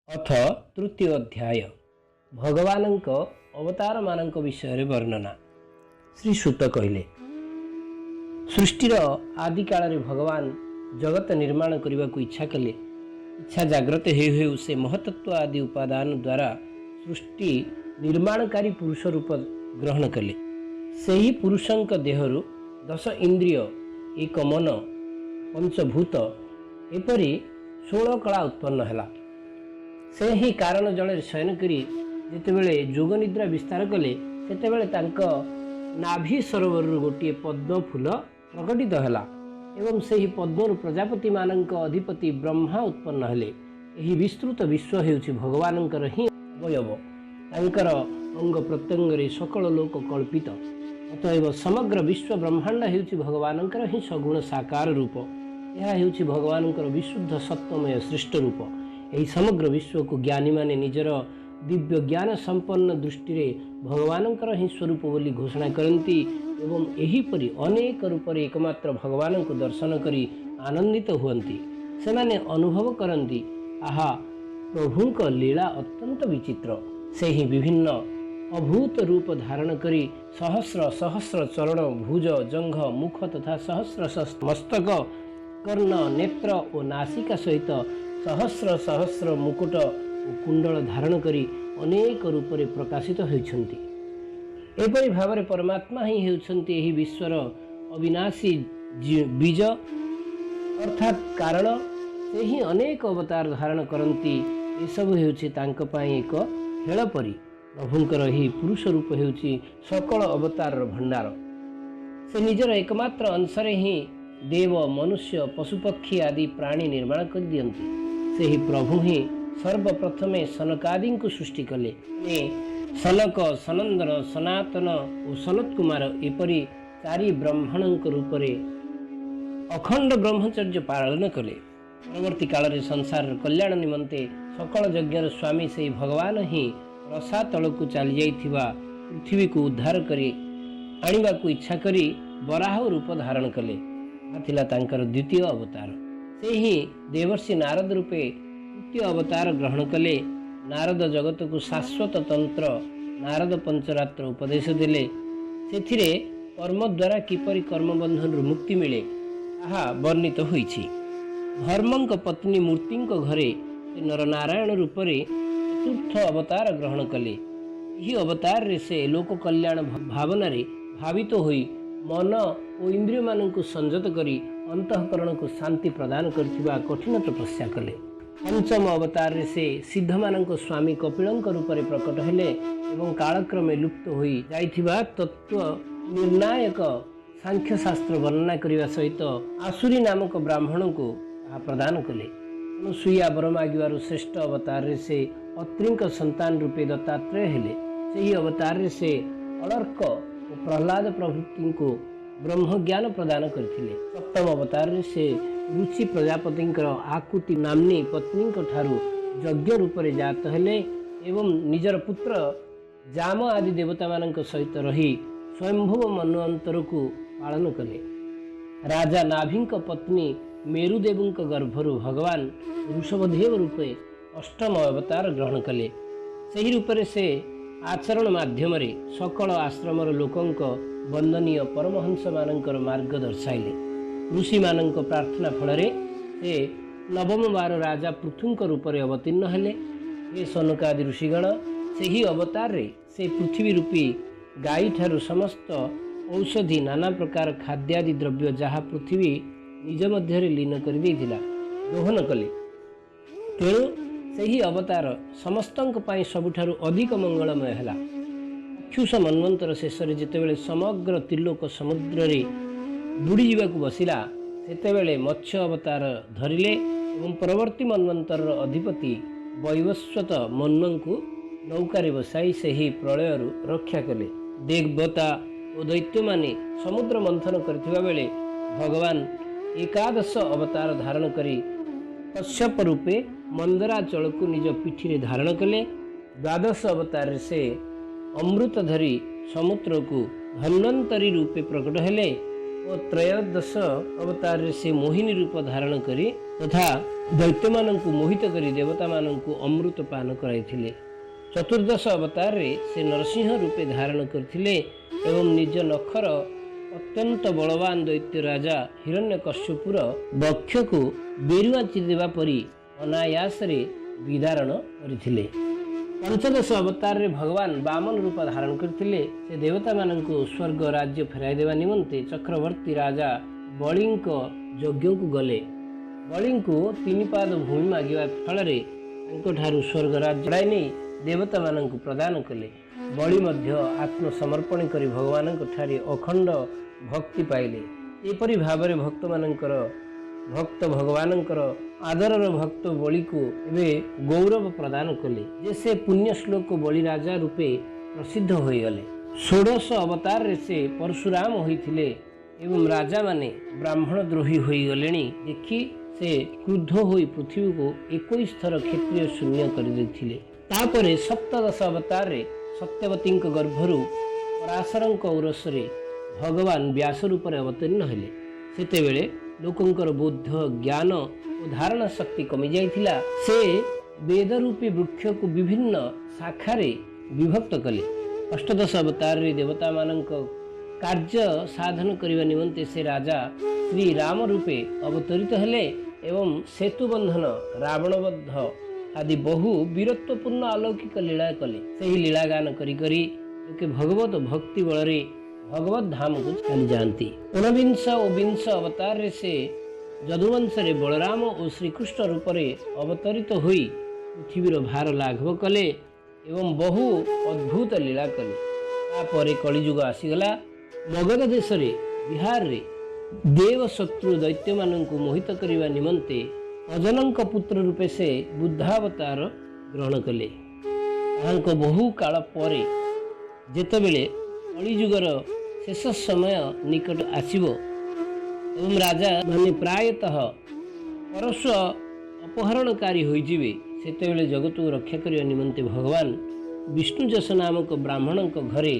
ଅଥ ତୃତୀୟ ଅଧ୍ୟାୟ, ଭଗବାନଙ୍କ ଅବତାରମାନଙ୍କ ବିଷୟରେ ବର୍ଣ୍ଣନା। ଶ୍ରୀ ସୂତ କହିଲେ, ସୃଷ୍ଟିର ଆଦିକାଳରେ ଭଗବାନ ଜଗତ ନିର୍ମାଣ କରିବାକୁ ଇଚ୍ଛା କଲେ। ଇଚ୍ଛା ଜାଗ୍ରତ ହେଉ ହେଉ ସେ ମହତତ୍ଵ ଆଦି ଉପାଦାନ ଦ୍ୱାରା ସୃଷ୍ଟି ନିର୍ମାଣକାରୀ ପୁରୁଷ ରୂପ ଗ୍ରହଣ କଲେ। ସେହି ପୁରୁଷଙ୍କ ଦେହରୁ 10 ଇନ୍ଦ୍ରିୟ, ଏକ ମନ, ପଞ୍ଚଭୂତ, ଏପରି 16 କଳା ଉତ୍ପନ୍ନ ହେଲା। ସେ ହିଁ କାରଣ ଜଳରେ ଶୟନ କରି ଯେତେବେଳେ ଯୋଗ ନିଦ୍ରା ବିସ୍ତାର କଲେ, ସେତେବେଳେ ତାଙ୍କ ନାଭି ସରୋବରରୁ ଗୋଟିଏ ପଦ୍ମ ଫୁଲ ପ୍ରକଟିତ ହେଲା ଏବଂ ସେହି ପଦ୍ମରୁ ପ୍ରଜାପତିମାନଙ୍କ ଅଧିପତି ବ୍ରହ୍ମା ଉତ୍ପନ୍ନ ହେଲେ। ଏହି ବିସ୍ତୃତ ବିଶ୍ୱ ହେଉଛି ଭଗବାନଙ୍କର ହିଁ ଅବୟବ। ତାଙ୍କର ଅଙ୍ଗ ପ୍ରତ୍ୟଙ୍ଗରେ ସକଳ ଲୋକ କଳ୍ପିତ। ଅତଏବ ସମଗ୍ର ବିଶ୍ୱ ବ୍ରହ୍ମାଣ୍ଡ ହେଉଛି ଭଗବାନଙ୍କର ହିଁ ସଗୁଣ ସାକାର ରୂପ। ଏହା ହେଉଛି ଭଗବାନଙ୍କର ବିଶୁଦ୍ଧ ସତ୍ୱମୟ ଶ୍ରେଷ୍ଠ ରୂପ। ଏହି ସମଗ୍ର ବିଶ୍ୱକୁ ଜ୍ଞାନୀମାନେ ନିଜର ଦିବ୍ୟ ଜ୍ଞାନ ସମ୍ପନ୍ନ ଦୃଷ୍ଟିରେ ଭଗବାନଙ୍କର ହିଁ ସ୍ୱରୂପ ବୋଲି ଘୋଷଣା କରନ୍ତି ଏବଂ ଏହିପରି ଅନେକ ରୂପରେ ଏକମାତ୍ର ଭଗବାନଙ୍କୁ ଦର୍ଶନ କରି ଆନନ୍ଦିତ ହୁଅନ୍ତି। ସେମାନେ ଅନୁଭବ କରନ୍ତି, ଆହା, ପ୍ରଭୁଙ୍କ ଲୀଳା ଅତ୍ୟନ୍ତ ବିଚିତ୍ର। ସେ ହିଁ ବିଭିନ୍ନ ଅଭୂତ ରୂପ ଧାରଣ କରି ସହସ୍ର ସହସ୍ର ଚରଣ, ଭୁଜ, ଜଙ୍ଘ, ମୁଖ ତଥା ସହସ୍ର ମସ୍ତକ, କର୍ଣ୍ଣ, ନେତ୍ର ଓ ନାସିକା ସହିତ ସହସ୍ର ସହସ୍ର ମୁକୁଟ ଓ କୁଣ୍ଡଳ ଧାରଣ କରି ଅନେକ ରୂପରେ ପ୍ରକାଶିତ ହୋଇଛନ୍ତି। ଏପରି ଭାବରେ ପରମାତ୍ମା ହିଁ ହେଉଛନ୍ତି ଏହି ବିଶ୍ୱର ଅବିନାଶୀ ବୀଜ, ଅର୍ଥାତ୍ କାରଣ। ସେ ହିଁ ଅନେକ ଅବତାର ଧାରଣ କରନ୍ତି। ଏସବୁ ହେଉଛି ତାଙ୍କ ପାଇଁ ଏକ ଖେଳ ପରି। ପ୍ରଭୁଙ୍କର ଏହି ପୁରୁଷ ରୂପ ହେଉଛି ସକଳ ଅବତାରର ଭଣ୍ଡାର। ସେ ନିଜର ଏକମାତ୍ର ଅଂଶରେ ହିଁ ଦେବ, ମନୁଷ୍ୟ, ପଶୁପକ୍ଷୀ ଆଦି ପ୍ରାଣୀ ନିର୍ମାଣ କରିଦିଅନ୍ତି। ସେହି ପ୍ରଭୁ ହିଁ ସର୍ବପ୍ରଥମେ ସନକାଦିଙ୍କୁ ସୃଷ୍ଟି କଲେ। ସନକ, ସନନ୍ଦନ, ସନାତନ ଓ ସନତ କୁମାର ଏପରି ଚାରି ବ୍ରାହ୍ମଣଙ୍କ ରୂପରେ ଅଖଣ୍ଡ ବ୍ରହ୍ମଚର୍ଯ୍ୟ ପାଳନ କଲେ। ପରବର୍ତ୍ତୀ କାଳରେ ସଂସାରର କଲ୍ୟାଣ ନିମନ୍ତେ ସକଳ ଯଜ୍ଞର ସ୍ୱାମୀ ସେହି ଭଗବାନ ହିଁ ରସାତଳକୁ ଚାଲିଯାଇଥିବା ପୃଥିବୀକୁ ଉଦ୍ଧାର କରି ଆଣିବାକୁ ଇଚ୍ଛା କରି ବରାହ ରୂପ ଧାରଣ କଲେ। ତାହା ଥିଲା ତାଙ୍କର ଦ୍ୱିତୀୟ ଅବତାର। ସେ ହିଁ ଦେବର୍ଷି ନାରଦ ରୂପେ ତୃତୀୟ ଅବତାର ଗ୍ରହଣ କଲେ। ନାରଦ ଜଗତକୁ ଶାଶ୍ୱତ ତନ୍ତ୍ର ନାରଦ ପଞ୍ଚରାତ୍ର ଉପଦେଶ ଦେଲେ। ସେଥିରେ କର୍ମ ଦ୍ୱାରା କିପରି କର୍ମବନ୍ଧନରୁ ମୁକ୍ତି ମିଳେ, ତାହା ବର୍ଣ୍ଣିତ ହୋଇଛି। ଧର୍ମଙ୍କ ପତ୍ନୀ ମୂର୍ତ୍ତିଙ୍କ ଘରେ ସେ ନରନାରାୟଣ ରୂପରେ ଚତୁର୍ଥ ଅବତାର ଗ୍ରହଣ କଲେ। ଏହି ଅବତାରରେ ସେ ଲୋକ କଲ୍ୟାଣ ଭାବନାରେ ଭାବିତ ହୋଇ ମନ ଓ ଇନ୍ଦ୍ରିୟମାନଙ୍କୁ ସଂଯତ କରି ଅନ୍ତଃକରଣକୁ ଶାନ୍ତି ପ୍ରଦାନ କରିଥିବା କଠିନ ତପସ୍ୟା କଲେ। ପଞ୍ଚମ ଅବତାରରେ ସେ ସିଦ୍ଧମାନଙ୍କ ସ୍ୱାମୀ କପିଳଙ୍କ ରୂପରେ ପ୍ରକଟ ହେଲେ ଏବଂ କାଳକ୍ରମେ ଲୁପ୍ତ ହୋଇ ଯାଇଥିବା ତତ୍ତ୍ୱ ନିର୍ଣ୍ଣାୟକ ସାଂଖ୍ୟଶାସ୍ତ୍ର ବର୍ଣ୍ଣନା କରିବା ସହିତ ଆସୁରୀ ନାମକ ବ୍ରାହ୍ମଣଙ୍କୁ ତାହା ପ୍ରଦାନ କଲେ। ଅନୁସୂୟା ବର ମାଗିବାରୁ ଶ୍ରେଷ୍ଠ ଅବତାରରେ ସେ ଅତ୍ରିଙ୍କ ସନ୍ତାନ ରୂପେ ଦତ୍ତାତ୍ରେୟ ହେଲେ। ସେହି ଅବତାରରେ ସେ ଅଳର୍କ ଓ ପ୍ରହ୍ଲାଦ ପ୍ରଭୃତିଙ୍କୁ ବ୍ରହ୍ମଜ୍ଞାନ ପ୍ରଦାନ କରିଥିଲେ। ସପ୍ତମ ଅବତାରରେ ସେ ରୁଚି ପ୍ରଜାପତିଙ୍କର ଆକୁତି ନାମ୍ନୀ ପତ୍ନୀଙ୍କ ଠାରୁ ଯଜ୍ଞ ରୂପରେ ଜାତ ହେଲେ ଏବଂ ନିଜର ପୁତ୍ର ଯାମ ଆଦି ଦେବତାମାନଙ୍କ ସହିତ ରହି ସ୍ୱୟଂଭୁବ ମନ୍ୱନ୍ତରକୁ ପାଳନ କଲେ। ରାଜା ନାଭିଙ୍କ ପତ୍ନୀ ମେରୁଦେବଙ୍କ ଗର୍ଭରୁ ଭଗବାନ ଋଷଭଦେବ ରୂପେ ଅଷ୍ଟମ ଅବତାର ଗ୍ରହଣ କଲେ। ସେହି ରୂପରେ ସେ ଆଚରଣ ମାଧ୍ୟମରେ ସକଳ ଆଶ୍ରମର ଲୋକଙ୍କ ବନ୍ଦନୀୟ ପରମହଂସମାନଙ୍କର ମାର୍ଗ ଦର୍ଶାଇଲେ। ଋଷିମାନଙ୍କ ପ୍ରାର୍ଥନା ଫଳରେ ସେ ନବମବାର ରାଜା ପୃଥୁଙ୍କ ରୂପରେ ଅବତୀର୍ଣ୍ଣ ହେଲେ। ହେ ସନକାଦି ଋଷିଗଣ, ସେହି ଅବତାରରେ ସେ ପୃଥିବୀ ରୂପୀ ଗାଈଠାରୁ ସମସ୍ତ ଔଷଧି, ନାନା ପ୍ରକାର ଖାଦ୍ୟାଦି ଦ୍ରବ୍ୟ, ଯାହା ପୃଥିବୀ ନିଜ ମଧ୍ୟରେ ଲୀନ କରିଦେଇଥିଲା, ଦୋହନ କଲେ। ତେଣୁ ସେହି ଅବତାର ସମସ୍ତଙ୍କ ପାଇଁ ସବୁଠାରୁ ଅଧିକ ମଙ୍ଗଳମୟ ହେଲା। ଚାକ୍ଷୁଷ ମନ୍ୱନ୍ତର ଶେଷରେ ଯେତେବେଳେ ସମଗ୍ର ତ୍ରିଲୋକ ସମୁଦ୍ରରେ ବୁଡ଼ିଯିବାକୁ ବସିଲା, ସେତେବେଳେ ମତ୍ସ୍ୟ ଅବତାର ଧରିଲେ ଏବଂ ପରବର୍ତ୍ତୀ ମନ୍ୱନ୍ତରର ଅଧିପତି ବୈବସ୍ୱତ ମନୁଙ୍କୁ ନୌକାରେ ବସାଇ ସେହି ପ୍ରଳୟରୁ ରକ୍ଷା କଲେ। ଦେବତା ଓ ଦୈତ୍ୟମାନେ ସମୁଦ୍ର ମନ୍ଥନ କରିଥିବା ବେଳେ ଭଗବାନ ଏକାଦଶ ଅବତାର ଧାରଣ କରି କଶ୍ୟପ ରୂପେ ମନ୍ଦରାଚଳକୁ ନିଜ ପିଠିରେ ଧାରଣ କଲେ। ଦ୍ୱାଦଶ ଅବତାରରେ ସେ ଅମୃତ ଧରି ସମୁଦ୍ରକୁ ଧନ୍ୱନ୍ତରୀ ରୂପେ ପ୍ରକଟ ହେଲେ ଓ ତ୍ରୟୋଦଶ ଅବତାରରେ ସେ ମୋହିନୀ ରୂପ ଧାରଣ କରି ତଥା ଦୈତ୍ୟମାନଙ୍କୁ ମୋହିତ କରି ଦେବତାମାନଙ୍କୁ ଅମୃତ ପାନ କରାଇଥିଲେ। ଚତୁର୍ଦ୍ଦଶ ଅବତାରରେ ସେ ନରସିଂହ ରୂପେ ଧାରଣ କରିଥିଲେ ଏବଂ ନିଜ ନଖର ଅତ୍ୟନ୍ତ ବଳବାନ ଦୈତ୍ୟ ରାଜା ହିରଣ୍ୟକଶ୍ୟପୁର ବକ୍ଷକୁ ବେରୁଆ ଚିରିଦେବା ପରି ଅନାୟାସରେ ବିଦାରଣ କରିଥିଲେ। ପଞ୍ଚଦଶ ଅବତାରରେ ଭଗବାନ ବାମନ ରୂପ ଧାରଣ କରିଥିଲେ। ସେ ଦେବତାମାନଙ୍କୁ ସ୍ୱର୍ଗ ରାଜ୍ୟ ଫେରାଇ ଦେବା ନିମନ୍ତେ ଚକ୍ରବର୍ତ୍ତୀ ରାଜା ବଳିଙ୍କ ଯଜ୍ଞକୁ ଗଲେ। ବଳିଙ୍କୁ ତିନିପାଦ ଭୂମି ମାଗିବା ଫଳରେ ତାଙ୍କଠାରୁ ସ୍ୱର୍ଗ ରାଜ୍ୟ ଛଡ଼ାଇ ନେଇ ଦେବତାମାନଙ୍କୁ ପ୍ରଦାନ କଲେ। ବଳି ମଧ୍ୟ ଆତ୍ମସମର୍ପଣ କରି ଭଗବାନଙ୍କ ଠାରେ ଅଖଣ୍ଡ ଭକ୍ତି ପାଇଲେ। ଏପରି ଭାବରେ ଭକ୍ତମାନଙ୍କର ଭକ୍ତ ଭଗବାନଙ୍କର ଆଦରର ଭକ୍ତ ବଳିକୁ ଏବେ ଗୌରବ ପ୍ରଦାନ କଲେ ଯେ ସେ ପୁଣ୍ୟ ଶ୍ଲୋକ ବଳି ରାଜା ରୂପେ ପ୍ରସିଦ୍ଧ ହୋଇଗଲେ। ଷୋଡ଼ଶ ଅବତାରରେ ସେ ପରଶୁରାମ ହୋଇଥିଲେ ଏବଂ ରାଜାମାନେ ବ୍ରାହ୍ମଣ ଦ୍ରୋହୀ ହୋଇଗଲେଣି ଦେଖି ସେ କ୍ରୁଦ୍ଧ ହୋଇ ପୃଥିବୀକୁ 21 ଥର କ୍ଷତ୍ରିୟ ଶୂନ୍ୟ କରିଦେଇଥିଲେ। ତାପରେ ସପ୍ତଦଶ ଅବତାରରେ ସତ୍ୟବତୀଙ୍କ ଗର୍ଭରୁ ପରାଶରଙ୍କ ଔରସରେ ଭଗବାନ ବ୍ୟାସ ରୂପରେ ଅବତୀର୍ଣ୍ଣ ହେଲେ। ସେତେବେଳେ ଲୋକଙ୍କର ବୋଧ, ଜ୍ଞାନ ଓ ଧାରଣା ଶକ୍ତି କମିଯାଇଥିଲା। ସେ ବେଦରୂପୀ ବୃକ୍ଷକୁ ବିଭିନ୍ନ ଶାଖାରେ ବିଭକ୍ତ କଲେ। ଅଷ୍ଟଦଶ ଅବତାରରେ ଦେବତାମାନଙ୍କ କାର୍ଯ୍ୟ ସାଧନ କରିବା ନିମନ୍ତେ ସେ ରାଜା ଶ୍ରୀରାମ ରୂପେ ଅବତରିତ ହେଲେ ଏବଂ ସେତୁବନ୍ଧନ, ରାବଣବଦ୍ଧ ଆଦି ବହୁ ବୀରତ୍ୱପୂର୍ଣ୍ଣ ଅଲୌକିକ ଲୀଳା କଲେ। ସେହି ଲୀଳା ଗାନ କରି କରି ଲୋକେ ଭଗବତ ଭକ୍ତି ବଳରେ ଭଗବତ ଧାମକୁ ଚାଲିଯାଆନ୍ତି। ଊନବିଂଶ ଓ ବିଂଶ ଅବତାରରେ ସେ ଯଦୁବଂଶରେ ବଳରାମ ଓ ଶ୍ରୀକୃଷ୍ଣ ରୂପରେ ଅବତରିତ ହୋଇ ପୃଥିବୀର ଭାର ଲାଘବ କଲେ ଏବଂ ବହୁ ଅଦ୍ଭୁତ ଲୀଳା କଲେ। ତାପରେ କଳିଯୁଗ ଆସିଗଲା। ମଗଧ ଦେଶରେ ବିହାରରେ ଦେବଶତ୍ରୁ ଦୈତ୍ୟମାନଙ୍କୁ ମୋହିତ କରିବା ନିମନ୍ତେ ଅଜନଙ୍କ ପୁତ୍ର ରୂପେ ସେ ବୁଦ୍ଧାବତାର ଗ୍ରହଣ କଲେ। ତାହାଙ୍କ ବହୁ କାଳ ପରେ ଯେତେବେଳେ କଳିଯୁଗର ଶେଷ ସମୟ ନିକଟ ଆସିବ ଏବଂ ରାଜା ମାନେ ପ୍ରାୟତଃ ପରସ୍ୱ ଅପହରଣକାରୀ ହୋଇଯିବେ, ସେତେବେଳେ ଜଗତକୁ ରକ୍ଷା କରିବା ନିମନ୍ତେ ଭଗବାନ ବିଷ୍ଣୁ ଯଶ ନାମକ ବ୍ରାହ୍ମଣଙ୍କ ଘରେ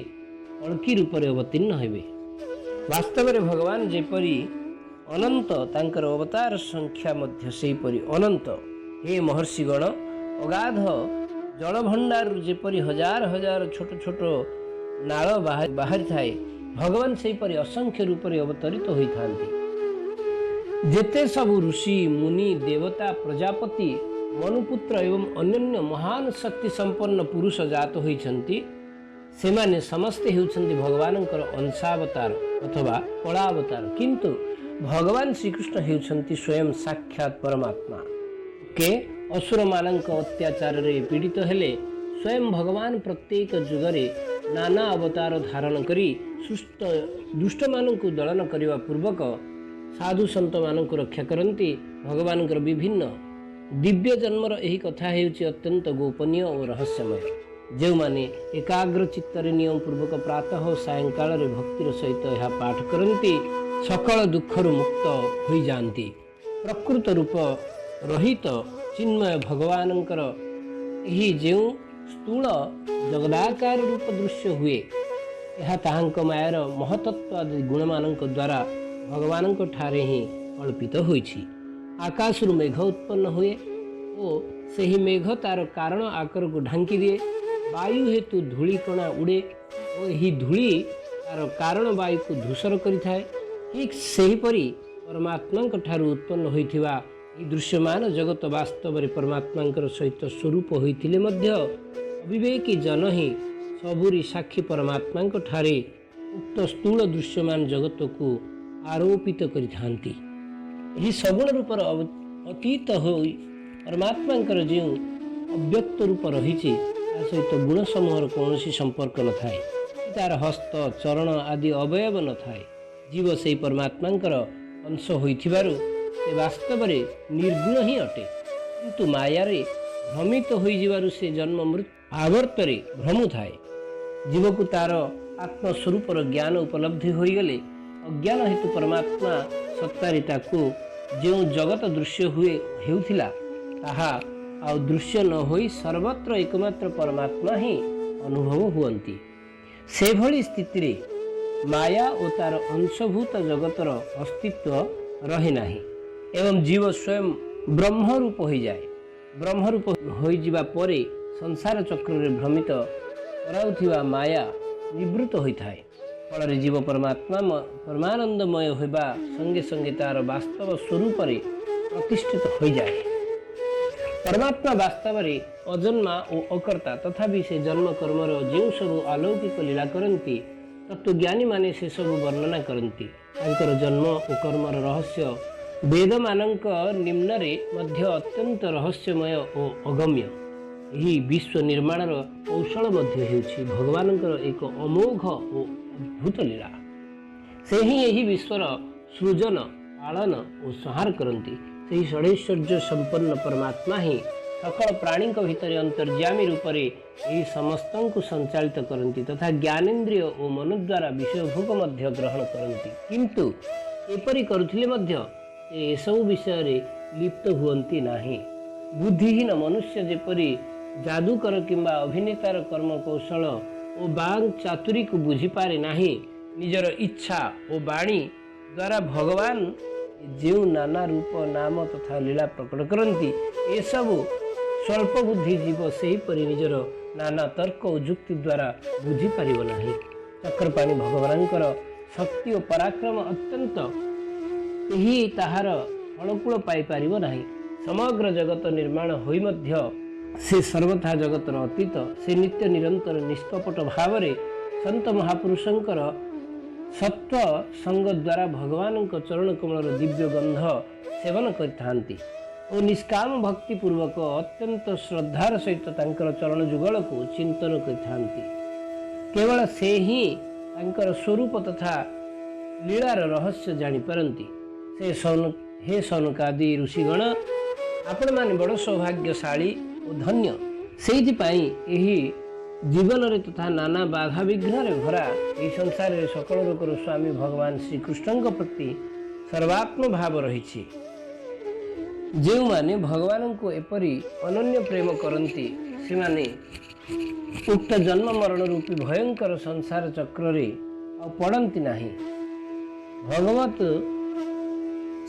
କଳ୍କୀ ରୂପରେ ଅବତୀର୍ଣ୍ଣ ହେବେ। ବାସ୍ତବରେ ଭଗବାନ ଯେପରି ଅନନ୍ତ, ତାଙ୍କର ଅବତାର ସଂଖ୍ୟା ମଧ୍ୟ ସେହିପରି ଅନନ୍ତ। ହେ ମହର୍ଷିଗଣ, ଅଗାଧ ଜଳଭଣ୍ଡାରରୁ ଯେପରି ହଜାର ହଜାର ଛୋଟ ଛୋଟ ନାଳ ବାହାରିଥାଏ, ଭଗବାନ ସେହିପରି ଅସଂଖ୍ୟ ରୂପରେ ଅବତରିତ ହୋଇଥାନ୍ତି। ଯେତେ ସବୁ ଋଷି, ମୁନି, ଦେବତା, ପ୍ରଜାପତି, ମନୁପୁତ୍ର ଏବଂ ଅନ୍ୟାନ୍ୟ ମହାନ ଶକ୍ତି ସମ୍ପନ୍ନ ପୁରୁଷ ଜାତ ହୋଇଛନ୍ତି, ସେମାନେ ସମସ୍ତେ ହେଉଛନ୍ତି ଭଗବାନଙ୍କର ଅଂଶାବତାର ଅଥବା କଳାଅବତାର। କିନ୍ତୁ ଭଗବାନ ଶ୍ରୀକୃଷ୍ଣ ହେଉଛନ୍ତି ସ୍ୱୟଂ ସାକ୍ଷାତ ପରମାତ୍ମା। କେ ଅସୁରମାନଙ୍କ ଅତ୍ୟାଚାରରେ ପୀଡ଼ିତ ହେଲେ ସ୍ୱୟଂ ଭଗବାନ ପ୍ରତ୍ୟେକ ଯୁଗରେ ନାନା ଅବତାର ଧାରଣ କରି ସୃଷ୍ଟ ଦୁଷ୍ଟମାନଙ୍କୁ ଦଳନ କରିବା ପୂର୍ବକ ସାଧୁ ସନ୍ଥମାନଙ୍କୁ ରକ୍ଷା କରନ୍ତି। ଭଗବାନଙ୍କର ବିଭିନ୍ନ ଦିବ୍ୟ ଜନ୍ମର ଏହି କଥା ହେଉଛି ଅତ୍ୟନ୍ତ ଗୋପନୀୟ ଓ ରହସ୍ୟମୟ। ଯେଉଁମାନେ ଏକାଗ୍ର ଚିତ୍ତରେ ନିୟମ ପୂର୍ବକ ପ୍ରାତଃ ଓ ସାୟଙ୍କାଳରେ ଭକ୍ତିର ସହିତ ଏହା ପାଠ କରନ୍ତି, ସକଳ ଦୁଃଖରୁ ମୁକ୍ତ ହୋଇଯାଆନ୍ତି। ପ୍ରକୃତ ରୂପ ରହିତ ଚିନ୍ମୟ ଭଗବାନଙ୍କର ଏହି ଯେଉଁ ସ୍ଥୂଳ ଜଗଦାକାର ରୂପ ଦୃଶ୍ୟ ହୁଏ, ଏହା ତାହାଙ୍କ ମାୟାର ମହତତ୍ଵ ଆଦି ଗୁଣମାନଙ୍କ ଦ୍ୱାରା ଭଗବାନଙ୍କ ଠାରେ ହିଁ କଳ୍ପିତ ହୋଇଛି। ଆକାଶରୁ ମେଘ ଉତ୍ପନ୍ନ ହୁଏ ଓ ସେହି ମେଘ ତାର କାରଣ ଆକାରକୁ ଢାଙ୍କି ଦିଏ। ବାୟୁ ହେତୁ ଧୂଳିକଣା ଉଡ଼େ ଓ ଏହି ଧୂଳି ତାର କାରଣ ବାୟୁକୁ ଧୂସର କରିଥାଏ। ଠିକ୍ ସେହିପରି ପରମାତ୍ମାଙ୍କ ଠାରୁ ଉତ୍ପନ୍ନ ହୋଇଥିବା ଏହି ଦୃଶ୍ୟମାନ ଜଗତ ବାସ୍ତବରେ ପରମାତ୍ମାଙ୍କର ସହିତ ସ୍ୱରୂପ ହୋଇଥିଲେ ମଧ୍ୟ ଅବିବେକୀ ଜନ ହିଁ ସବୁରି ସାକ୍ଷୀ ପରମାତ୍ମାଙ୍କ ଠାରେ ଉକ୍ତ ସ୍ଥୂଳ ଦୃଶ୍ୟମାନ ଜଗତକୁ ଆରୋପିତ କରିଥାନ୍ତି। ଏହି ସଗୁଣ ରୂପର ଅତୀତ ହୋଇ ପରମାତ୍ମାଙ୍କର ଯେଉଁ ଅବ୍ୟକ୍ତ ରୂପ ରହିଛି, ତା ସହିତ ଗୁଣ ସମୂହର କୌଣସି ସମ୍ପର୍କ ନଥାଏ। ତାର ହସ୍ତ, ଚରଣ ଆଦି ଅବୟବ ନଥାଏ। ଜୀବ ସେହି ପରମାତ୍ମାଙ୍କର ଅଂଶ ହୋଇଥିବାରୁ ସେ ବାସ୍ତବରେ ନିର୍ଗୁଣ ହିଁ ଅଟେ, କିନ୍ତୁ ମାୟାରେ ଭ୍ରମିତ ହୋଇଯିବାରୁ ସେ ଜନ୍ମ ମୃତ୍ୟୁ ଆବର୍ତ୍ତରେ ଭ୍ରମୁଥାଏ। ଜୀବକୁ ତାର ଆତ୍ମସ୍ୱରୂପର ଜ୍ଞାନ ଉପଲବ୍ଧି ହୋଇଗଲେ ଅଜ୍ଞାନ ହେତୁ ପରମାତ୍ମା ସତ୍ତାରେ ତାକୁ ଯେଉଁ ଜଗତ ଦୃଶ୍ୟ ହୁଏ ହେଉଥିଲା, ତାହା ଆଉ ଦୃଶ୍ୟ ନ ହୋଇ ସର୍ବତ୍ର ଏକମାତ୍ର ପରମାତ୍ମା ହିଁ ଅନୁଭବ ହୁଅନ୍ତି। ସେଭଳି ସ୍ଥିତିରେ ମାୟା ଓ ତା'ର ଅଂଶଭୂତ ଜଗତର ଅସ୍ତିତ୍ୱ ରହେ ନାହିଁ ଏବଂ ଜୀବ ସ୍ୱୟଂ ବ୍ରହ୍ମରୂପ ହୋଇଯାଏ। ବ୍ରହ୍ମରୂପ ହୋଇଯିବା ପରେ ସଂସାର ଚକ୍ରରେ ଭ୍ରମିତ କରାଉଥିବା ମାୟା ନିବୃତ୍ତ ହୋଇଥାଏ। ଫଳରେ ଜୀବ ପରମାତ୍ମା ପରମାନନ୍ଦମୟ ହେବା ସଙ୍ଗେ ସଙ୍ଗେ ତା'ର ବାସ୍ତବ ସ୍ୱରୂପରେ ପ୍ରତିଷ୍ଠିତ ହୋଇଯାଏ। ପରମାତ୍ମା ବାସ୍ତବରେ ଅଜନ୍ମା ଓ ଅକର୍ତ୍ତା, ତଥାପି ସେ ଜନ୍ମ କର୍ମର ଯେଉଁ ସବୁ ଅଲୌକିକ ଲୀଳା କରନ୍ତି, ତତ୍ତ୍ୱଜ୍ଞାନୀମାନେ ସେସବୁ ବର୍ଣ୍ଣନା କରନ୍ତି। ତାଙ୍କର ଜନ୍ମ ଓ କର୍ମର ରହସ୍ୟ ବେଦମାନଙ୍କ ନିମ୍ନରେ ମଧ୍ୟ ଅତ୍ୟନ୍ତ ରହସ୍ୟମୟ ଓ ଅଗମ୍ୟ। ଏହି ବିଶ୍ୱ ନିର୍ମାଣର କୌଶଳ ମଧ୍ୟ ହେଉଛି ଭଗବାନଙ୍କର ଏକ ଅମୋଘ ଓ ଅଦ୍ଭୁତ ଲୀଳା। ସେ ହିଁ ଏହି ବିଶ୍ୱର ସୃଜନ, ପାଳନ ଓ ସଂହାର କରନ୍ତି। ସେହି ଷଡ଼ୈଶ୍ୱର୍ଯ୍ୟ ସମ୍ପନ୍ନ ପରମାତ୍ମା ହିଁ ସକଳ ପ୍ରାଣୀଙ୍କ ଭିତରେ ଅନ୍ତର୍ଯାମୀ ରୂପରେ ଏହି ସମସ୍ତଙ୍କୁ ସଞ୍ଚାଳିତ କରନ୍ତି ତଥା ଜ୍ଞାନେନ୍ଦ୍ରିୟ ଓ ମନ ଦ୍ୱାରା ବିଷୟ ଭୋଗ ମଧ୍ୟ ଗ୍ରହଣ କରନ୍ତି। କିନ୍ତୁ ଏପରି କରୁଥିଲେ ମଧ୍ୟ ସେ ଏସବୁ ବିଷୟରେ ଲିପ୍ତ ହୁଅନ୍ତି ନାହିଁ। ବୁଦ୍ଧିହୀନ ମନୁଷ୍ୟ ଯେପରି ଯାଦୁକର କିମ୍ବା ଅଭିନେତାର କର୍ମ କୌଶଳ ଓ ବାଙ୍କ୍ ଚାତୁରୀକୁ ବୁଝିପାରେ ନାହିଁ, ନିଜର ଇଚ୍ଛା ଓ ବାଣୀ ଦ୍ୱାରା ଭଗବାନ ଯେଉଁ ନାନା ରୂପ, ନାମ ତଥା ଲୀଳା ପ୍ରକଟ କରନ୍ତି, ଏସବୁ ସ୍ୱଳ୍ପ ବୁଦ୍ଧି ଜୀବ ସେହିପରି ନିଜର ନାନା ତର୍କ ଓ ଯୁକ୍ତି ଦ୍ୱାରା ବୁଝିପାରିବ ନାହିଁ। ଚକ୍ରପାଣି ଭଗବାନଙ୍କର ଶକ୍ତି ଓ ପରାକ୍ରମ ଅତ୍ୟନ୍ତ, କେହି ତାହାର ଫଳକୂଳ ପାଇପାରିବ ନାହିଁ। ସମଗ୍ର ଜଗତ ନିର୍ମାଣ ହୋଇ ମଧ୍ୟ ସେ ସର୍ବଥା ଜଗତର ଅତୀତ। ସେ ନିତ୍ୟ ନିରନ୍ତର ନିଷ୍କପଟ ଭାବରେ ସନ୍ତ ମହାପୁରୁଷଙ୍କର ସତ୍ୱ ସଙ୍ଗ ଦ୍ୱାରା ଭଗବାନଙ୍କ ଚରଣ କମଳର ଦିବ୍ୟ ଗନ୍ଧ ସେବନ କରିଥାନ୍ତି ଓ ନିଷ୍କାମ ଭକ୍ତି ପୂର୍ବକ ଅତ୍ୟନ୍ତ ଶ୍ରଦ୍ଧାର ସହିତ ତାଙ୍କର ଚରଣ ଯୁଗଳକୁ ଚିନ୍ତନ କରିଥାନ୍ତି। କେବଳ ସେ ହିଁ ତାଙ୍କର ସ୍ୱରୂପ ତଥା ଲୀଳାର ରହସ୍ୟ ଜାଣିପାରନ୍ତି। ସେ ସୌନ ହେ ସୌନକାଦି ଋଷିଗଣ, ଆପଣମାନେ ବଡ଼ ସୌଭାଗ୍ୟଶାଳୀ ଓ ଧନ୍ୟ। ସେଇଥିପାଇଁ ଏହି ଜୀବନରେ ତଥା ନାନା ବାଧାବିଘ୍ନରେ ଭରା ଏହି ସଂସାରରେ ସକଳ ଲୋକର ସ୍ୱାମୀ ଭଗବାନ ଶ୍ରୀକୃଷ୍ଣଙ୍କ ପ୍ରତି ସର୍ବାତ୍ମ ଭାବ ରହିଛି। ଯେଉଁମାନେ ଭଗବାନଙ୍କୁ ଏପରି ଅନନ୍ୟ ପ୍ରେମ କରନ୍ତି, ସେମାନେ ଉକ୍ତ ଜନ୍ମ ମରଣ ରୂପୀ ଭୟଙ୍କର ସଂସାର ଚକ୍ରରେ ଆଉ ପଡ଼ନ୍ତି ନାହିଁ। ଭଗବତ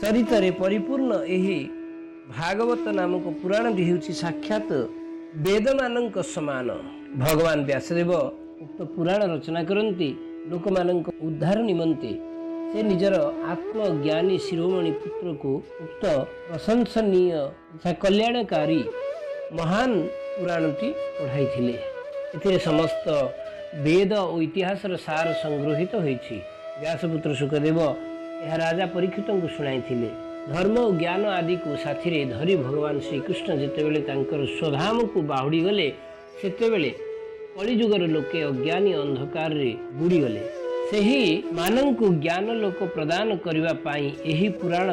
ଚରିତରେ ପରିପୂର୍ଣ୍ଣ ଏହି ଭାଗବତ ନାମକ ପୁରାଣଟି ହେଉଛି ସାକ୍ଷାତ ବେଦମାନଙ୍କ ସମାନ। ଭଗବାନ ବ୍ୟାସଦେବ ଉକ୍ତ ପୁରାଣ ରଚନା କରନ୍ତି ଲୋକମାନଙ୍କ ଉଦ୍ଧାର ନିମନ୍ତେ। ସେ ନିଜର ଆତ୍ମଜ୍ଞାନୀ ଶିରୋମଣି ପୁତ୍ରକୁ ଉକ୍ତ ପ୍ରଶଂସନୀୟ ତଥା କଲ୍ୟାଣକାରୀ ମହାନ ପୁରାଣଟି ପଢ଼ାଇଥିଲେ। ଏଥିରେ ସମସ୍ତ ବେଦ ଓ ଇତିହାସର ସାର ସଂଗୃହୀତ ହୋଇଛି। ବ୍ୟାସପୁତ୍ର ଶୁକଦେବ ଏହା ରାଜା ପରୀକ୍ଷିତଙ୍କୁ ଶୁଣାଇଥିଲେ। ଧର୍ମ ଓ ଜ୍ଞାନ ଆଦିକୁ ସାଥିରେ ଧରି ଭଗବାନ ଶ୍ରୀକୃଷ୍ଣ ଯେତେବେଳେ ତାଙ୍କର ସ୍ୱଧାମକୁ ବାହୁଡ଼ିଗଲେ, ସେତେବେଳେ କଳିଯୁଗର ଲୋକେ ଅଜ୍ଞାନୀ ଅନ୍ଧକାରରେ ବୁଡ଼ିଗଲେ। ସେହି ମାନଙ୍କୁ ଜ୍ଞାନ ଲୋକ ପ୍ରଦାନ କରିବା ପାଇଁ ଏହି ପୁରାଣ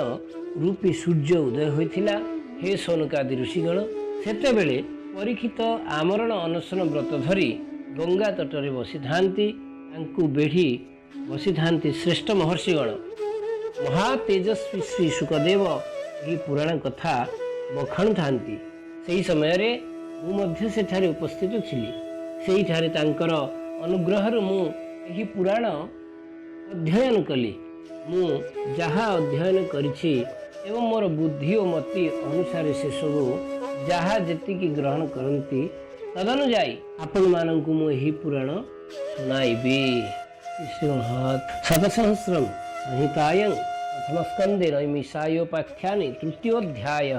ରୂପୀ ସୂର୍ଯ୍ୟ ଉଦୟ ହୋଇଥିଲା। ହେ ସୌନକାଦି ଋଷିଗଣ, ସେତେବେଳେ ପରୀକ୍ଷିତ ଆମରଣ ଅନଶନ ବ୍ରତ ଧରି ଗଙ୍ଗା ତଟରେ ବସିଥାନ୍ତି। ତାଙ୍କୁ ବେଢ଼ି ବସିଥାନ୍ତି ଶ୍ରେଷ୍ଠ ମହର୍ଷିଗଣ। ମହା ତେଜସ୍ୱୀ ଶ୍ରୀ ଶୁକଦେବ ଏହି ପୁରାଣ କଥା ବଖାଣୁଥାନ୍ତି। ସେହି ସମୟରେ ମୁଁ ମଧ୍ୟ ସେଠାରେ ଉପସ୍ଥିତ ଥିଲି। ସେଇଠାରେ ତାଙ୍କର ଅନୁଗ୍ରହରୁ ମୁଁ ଏହି ପୁରାଣ ଅଧ୍ୟୟନ କଲି। ମୁଁ ଯାହା ଅଧ୍ୟୟନ କରିଛି ଏବଂ ମୋର ବୁଦ୍ଧି ଓ ମତି ଅନୁସାରେ ସେସବୁ ଯାହା ଯେତିକି ଗ୍ରହଣ କରନ୍ତି, ତଦନୁଯାୟୀ ଆପଣମାନଙ୍କୁ ମୁଁ ଏହି ପୁରାଣ ଶୁଣାଇବି। ଶତସହସ୍ରମ ସଂହିତାୟଂ ପ୍ରଥମ ସ୍କନ୍ଦେ ନୈମିଷାୟୋପାଖ୍ୟାନେ ତୃତୀୟୋଧ୍ୟାୟ।